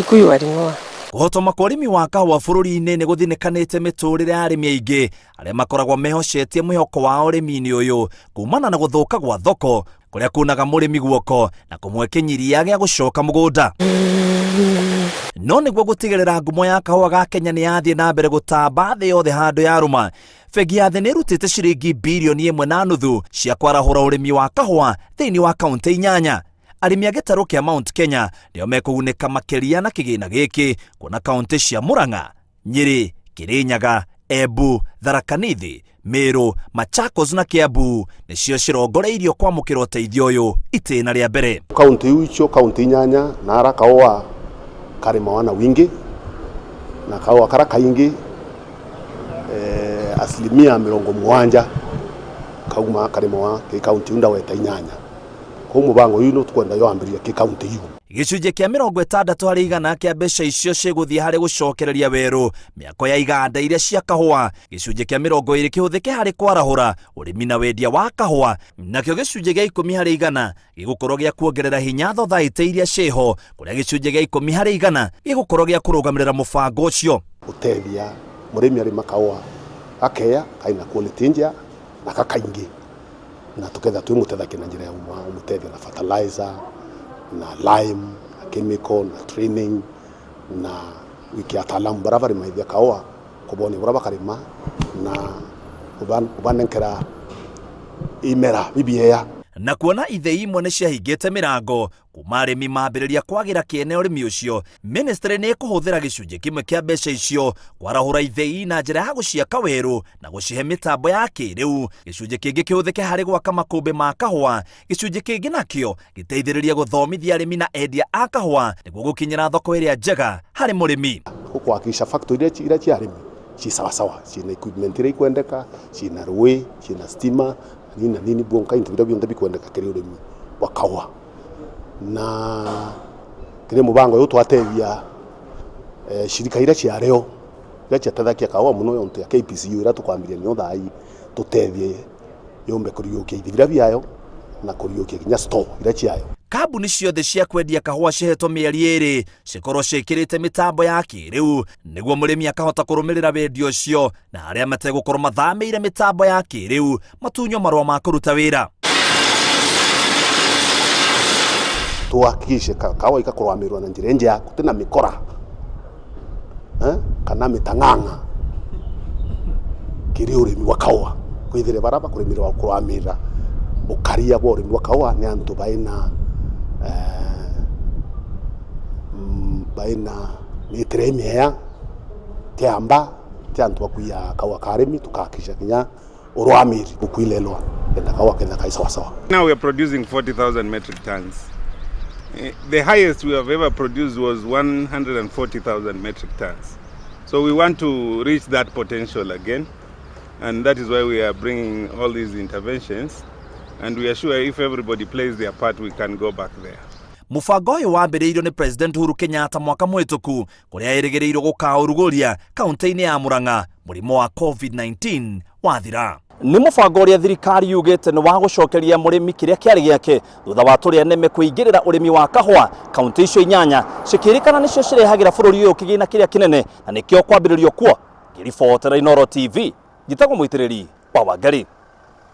Kikuyu waling'oa. Kũhotoma kwa ũrĩmi wa kahũa bũrũri-inĩ nĩ gũthinĩkanĩte mĩtũrĩre ya arĩmi aingĩ arĩa makoragwo mehocetie mwĩhoko wao ũrĩmi-inĩ ũyũ kumana na gũthũka gwa thoko kũrĩa kunaga mũrĩmi guoko na kũmũhe kĩnyiria gĩa gũcoka mũgũnda. No nĩguo gũtigĩrĩra ngumo ya kahũa ga Kenya nĩ yathiĩ na mbere gũtamba thĩ yothe handũ yarũma, bengi ya thĩ nĩ ĩrutĩte ciringi birioni 1.5 cia kwarahũra ũrĩmi wa kahũa thĩinĩ wa kaũntĩ inyanya. Arĩmi a gĩtarũ kĩa Mount Kenya nĩo mekũgunĩka makĩria na kĩgĩna gĩkĩ kuona kaũntĩ cia Murang'a, Nyĩrĩ, Kĩrĩnyaga, Embu, Tharaka Nithi, Meru, Machakos na Kiambu nĩcio cirongoreirio kwamũkĩra ũteithio ũyũ itĩna rĩa mbere. Kaunti icio kaunti inyanya na ara kaũa karĩmawa na wingi na kaũa kara kaingi asilimia 70 kauma karĩmawa kĩ kaunti ndaweta inyanya. Kũu mũbango ũyũ nĩ tũkwenda yoambĩrĩria kĩ kaunti iu. Gĩcunjĩ kĩa 60% kĩa mbeca icio cigũthiĩ harĩ gũcokereria werũ mĩako ya iganda iria cia kahũa, gĩcunjĩ kĩa 20 kĩhũthĩke harĩ kwarahũra ũrĩmi na wendia wa kahũa, nakĩo gĩcunjĩ gĩa 10% gĩgũkorwo gĩa kuongerera hinya thothaitĩ iria ciĩho, kũrĩa gĩcunjĩ gĩa 10% gĩgũkorwo gĩa kũrũgamĩrĩra mũbango ũcio. Gũtethia mũrĩmi arĩma kahũa gakeya kaina quality njega na gakaingĩ na tuketha twimutethaki na njira ya umutethia na fertilizer na lime na chemical na training na wiki ataalamu baria barimaithia kaũa kubonia buria bakarima na kubanenkera imera bibieya. Na kuona ithĩi imwe nĩ ciahingĩte mĩrango kuma arĩmi mambĩrĩria kwagĩra kĩene ũrĩmi ũcio, ministry nĩ ĩkũhũthĩra gĩcunjĩ kĩmwe kĩa mbeca icio kwarahũra ithĩi na njĩra ya gũciaka werũ na gũcihe mĩtambo ya kĩrĩu, gĩcunjĩ kĩngĩ kĩhũthĩke harĩ gwaka makũmbĩ ma kahũa, gĩcunjĩ kĩngĩ nakĩo gĩteithĩrĩrie gũthomithia arĩmi na endia a kahũa nĩguo gũkinyĩra thoko ĩrĩa njega harĩ mũrĩmi. Kuhakikisha factory iria cia arĩmi ci sawasawa, cina equipment iria ikwendeka, cina rũĩ, cina stima nini na nini bwonka into biria bionthe bikwendeka kiri urimi bwa kahũa. Na kiri mubango uyu twatethia shirika iria ciareo iria ciatethakia kahũa muno yontu ya KPCU iria tukwambiria niyo thai tutethie yombe kuriukia ithi biria biayo na kuriukia nginya store iria ciayo. Kambuni ciothe cia kwendia kahũa cihetwo mĩeri 2 cikorwo ciĩkĩrĩte mĩtambo ya kĩrĩu nĩguo mũrĩmi akahota kũrũmĩrĩra wendia ũcio, na arĩa mategũkorwo mathamĩire mĩtambo ya kĩrĩu matunywo marũa ma kũruta wĩra. Tuhakikishe kawa ikakurwamirwa na njira njega gutina mikora kana mitang'ang'a kiri urimi wa kawa kwithire baria bakurimirwa kurwamirira ukaria bwa urimi wa kawa ni antu baina baina mitire imiea tiamba ti antu bakuiya kawa ka arimi tukahakikisha kinya urwamiri bukwilelwa enda kawa ketha kai sawasawa. Now we are producing 40,000 metric tons. The highest we have ever produced was 140,000 metric tons. So we want to reach that potential again, and that is why we are bringing all these interventions, and we are sure if everybody plays their part, we can go back there. Mũbango ũyũ wambĩrĩirio nĩ President Uhuru Kenyatta mwaka mũhĩtũku kũrĩa ĩrĩgĩrĩirwo gũkaũrugũria kaũntĩ-inĩ ya Murang'a mũrimũ wa COVID-19 wathira. Nĩ mũbango ũrĩa thirikari yugĩte nĩ wa gũcokeria mũrĩmi kĩrĩa kĩarĩ gĩake thutha wa tũrĩa neme kũingĩrĩra ũrĩmi wa kahũa. Kaũntĩ icio inyanya cikĩrĩkana nĩcio cirehagĩra bũrũri ũyũ kĩgĩna kĩrĩa kĩnene na nĩkĩo kwambĩrĩrio kuo. Ngĩribotera Inooro TV, njĩtagwo Mũitĩrĩri wa Wangari.